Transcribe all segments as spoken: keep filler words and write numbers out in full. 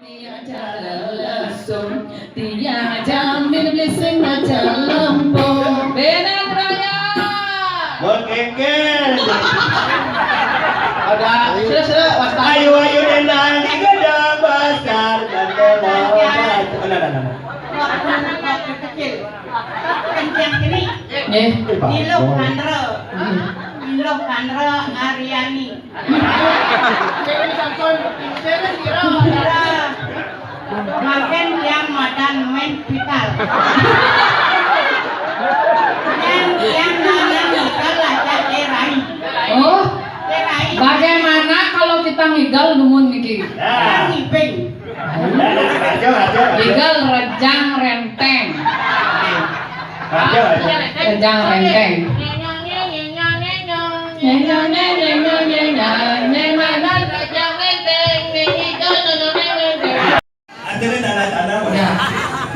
Tiada lesung, tiada min blising, aja lempung. Benar, Raya. Mun kéngkén. Ada, sila, sila, wasta. Ayu, ayu, nendang di gedang pasar, dan lewat. Ada, ada, ada. Waktu, waktu kecil, kencang gini. Eh. Nilo Kandro. Hmm. Nilo Kandro Aryani. Makin tiang madan main pital. Dan tiang nana pital aja cerai. Oh, cerai. Bagaimana kalau kita ngigal dumun niki? Nah. Ngibing. Ayo, ayo, ayo. Ngigal rejang renteng. Ayo, ayo. Rejang renteng. Ajarin anak-anak. Ya.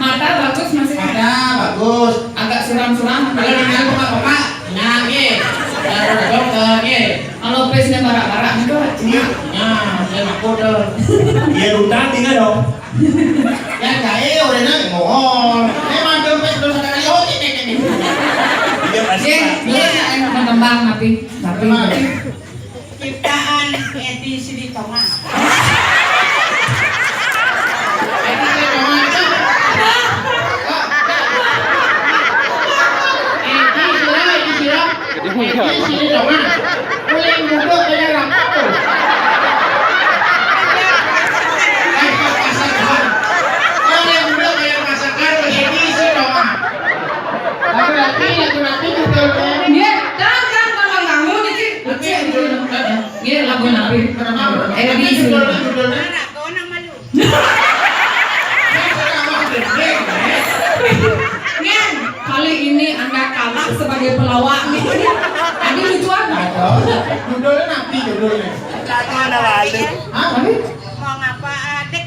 Mata bagus masih ada. Ada, bagus. Agak suram-suram. Kalau dengan bapak-bapak, nah, nggih. Baru dong, eh, nggih. Kalau pesnya barak-barak itu, iya. Nah, saya makut tuh. Iya, utang tinggal dong. Ya, saya udah nang mohon. Memang dompet belum ada kali, oh, ini, ini. Iya, pasti. Nggih, nggih, ayo berkembang, tapi, tapi. Ciptaan Edi Silitonga. Edi Silitonga itu. Edi Sila, Edi Sila. Edi Silitonga. Kulit duduk kayak rapat tuh. Kayak pasakan. Kulit duduk kayak pasakan, Edi Silitonga. Lagu laki, lagu laki juga. Nggih, kan, kan, kan, kan, kan, niki. Nggih, lagu napi? Edi Sula. Anak kau nama lu. Ngen, kali ini Anda kalah sebagai pelawak nih. Tadi lucu amat. Judulnya nanti judulnya. Lagu anak malu. Hah, tadi? Mau ngapa adik?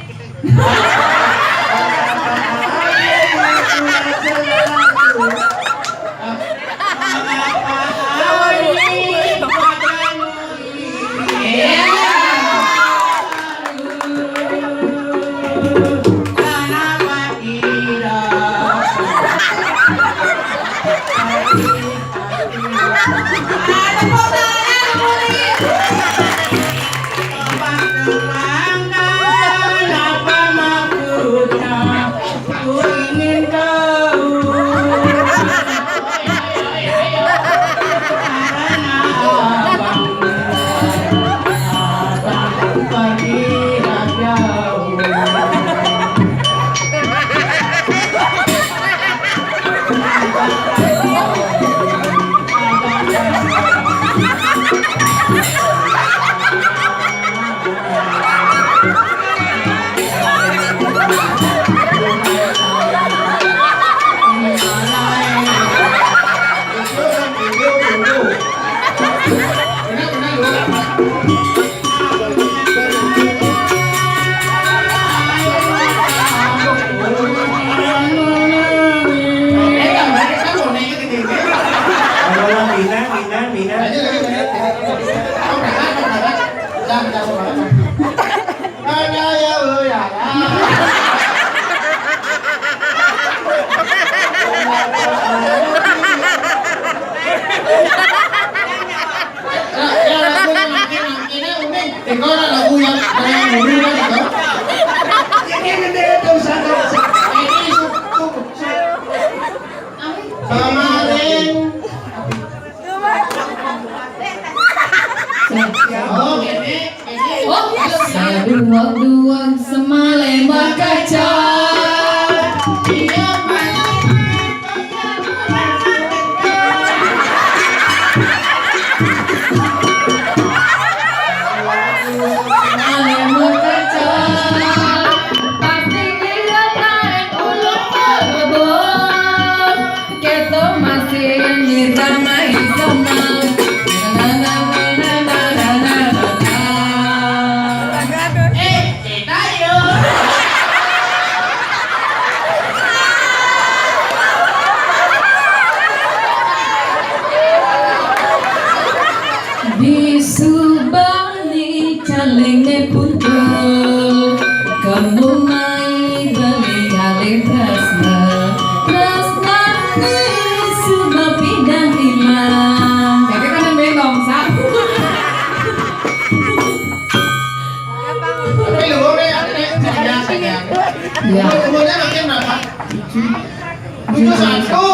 Udah makin berapa? Tujuh satu.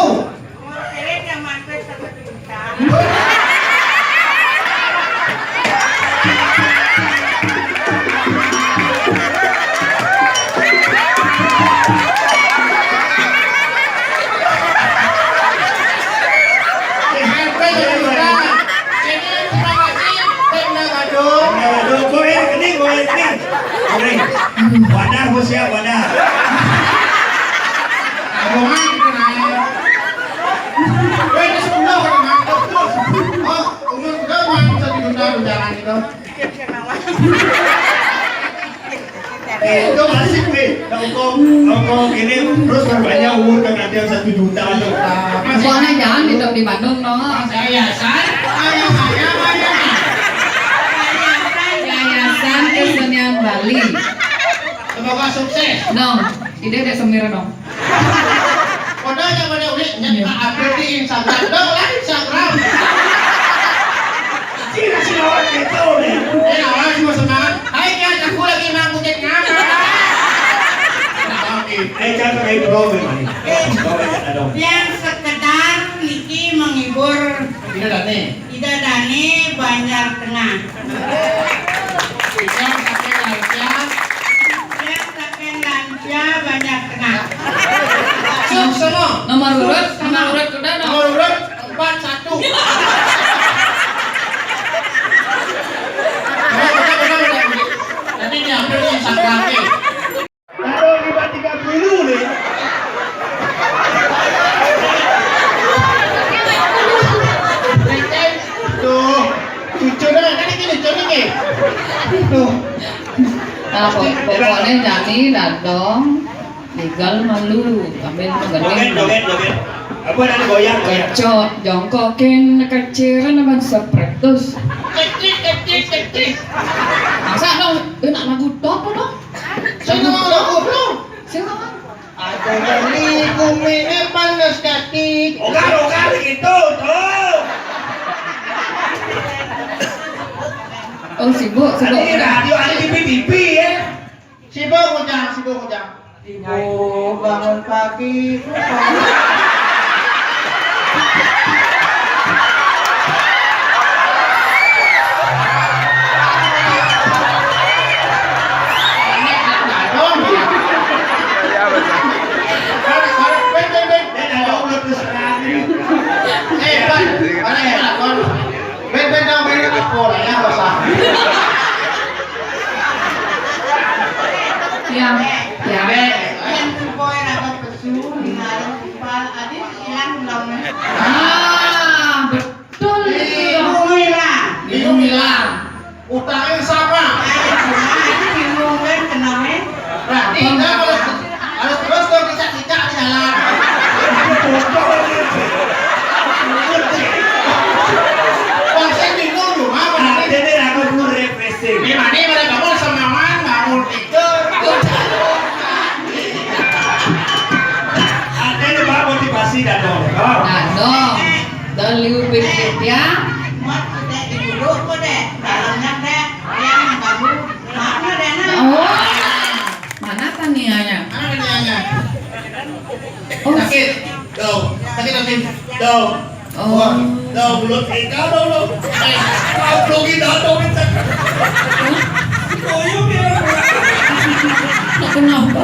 Wadah, gue siap, wadah. Abang, kita naik. Weh, ini sepuluh, udah mantap, terus. Oh, umur udah mantap, satu juta, udah jalan itu. Eh, itu masih, eh, kalau kau, kalau kau ini terus berbanyak umur ke nanti yang satu juta tuh. Soalnya jangan di, di Bandung, no. Yayasan, ayo saya, ayo. Yayasan Kesenian Bali. Semoga sukses. No, ide dek semir, no. Padahal yang pada unik, nyata update di Instagram. Dong lah Instagram. Cina sih lawan itu nih. Eh, awal semua semangat. Hai, Kat, aku lagi mau kucing ngapa? Oke. Eh, jangan pakai bro, memang. Bro, ada dong. Yang sekedar niki menghibur. Tidak ada nih. Ida Dani, Banjar Tengah. Yang pakai lansia. Yang pakai lansia, Banjar Tengah. Sukses semua. Nomor urut, nomor urut udah, nomor urut empat satu. Nanti diambil di Instagram nih. Aduh, lima tiga puluh nih. Tuh, lucu dah. Kan ini lucu nih, nih. Tuh. Nah, pokoknya nyanyi, dadong, legal malu, ambil joget, joget, joget. Apa, ada goyang, goyang. Kecot, jongkokin, keciran, abang sepretus. Kecik, kecik, kecik. Masa dong, enak lagu top dong. Saya nggak mau lagu, bro. Saya nggak mau. Ada dari bumi, eh, panas kaki. Ogar, ogar gitu tuh. Oh, sibuk, sibuk. Tadi radio ada di T V ya. Sibuk, Ujang, sibuk, Ujang. Ibu bangun pagi. Eh, Bang, mana ya? Ben, ben, dong, ben, apa lah ya, nggak usah. Ya, ya. Yang supaya dapat pesu, tinggal simpal, ada hilang belum? Ah, betul itu. Bingung hilang. Bingung hilang. Utangnya sama. Ayo, cuma ini bingung kan, kenapa? Berarti kita harus, harus terus tuh, kita, kita di jalan. Bang, saya bingung, cuma berarti. Nanti deh, aku perlu refreshing. Ini mana pada bangun, semangat, bangun tidur. Ada nih, Pak, motivasi dan dong. Oh. Nah, dong. Dan liu pikir ya. Mat, sudah dulu kok deh. Dalamnya deh. Yang baru. Mana deh, nah? Oh. Mana tanianya? Mana tanianya? Oh. Sakit. Tuh. Sakit, sakit. Tuh. Oh. Wah, tuh, mulut kita dong, dong. Eh, kau belum kita dong, kita. Koyok ya. Tak kenapa.